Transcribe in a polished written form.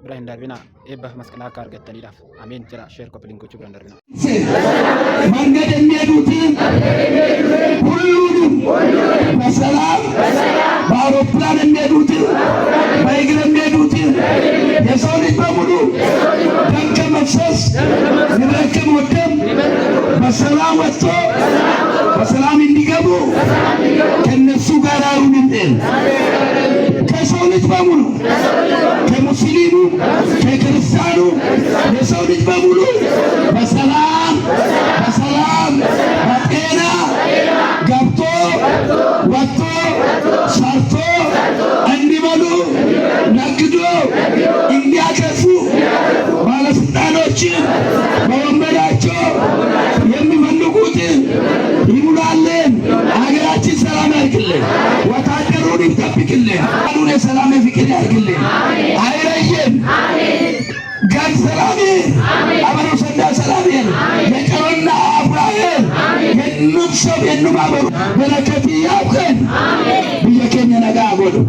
Bira hin darbinaa. Eebba masqalaa akka argattaniidhaaf. Ameen jedha. Share, copy link gochuu bira hin darbinaa. መንገድ የሚሄዱትን ሁሉንም በሰላም፣ በአውሮፕላን የሚሄዱትን፣ በእግር የሚሄዱትን፣ የሰው ልጅ በሙሉ ደም ከመፍሰስ፣ ንብረት ከመውደም በሰላም ወጥቶ በሰላም እንዲገቡ ከነሱ ጋር ይሁንልን። ከሰው ልጅ በሙሉ፣ ከሙስሊሙ፣ ከክርስቲያኑ፣ የሰው ልጅ በሙሉ በሰላም በሰላም በጤና ገብቶ ወጥቶ ሰርቶ እንዲበሉ፣ ነግዶ እንዲያተርፉ፣ ባለስልጣኖችን በወንበራቸው የሚፈልጉትን ይሙላልን። ሀገራችን ሰላም ያርግልን። ወታደሩን ይጠብቅልን። ሉን የሰላም የፍቅር ያርግልን። አይለየን። ጋድ ሰላም አበሩ ሰንዳ ሰላም የቀሮና አፍራኤል የኑም ሰብ የኑም አበሩ በረከት ያብቀን biyya keenya nagaa godhu.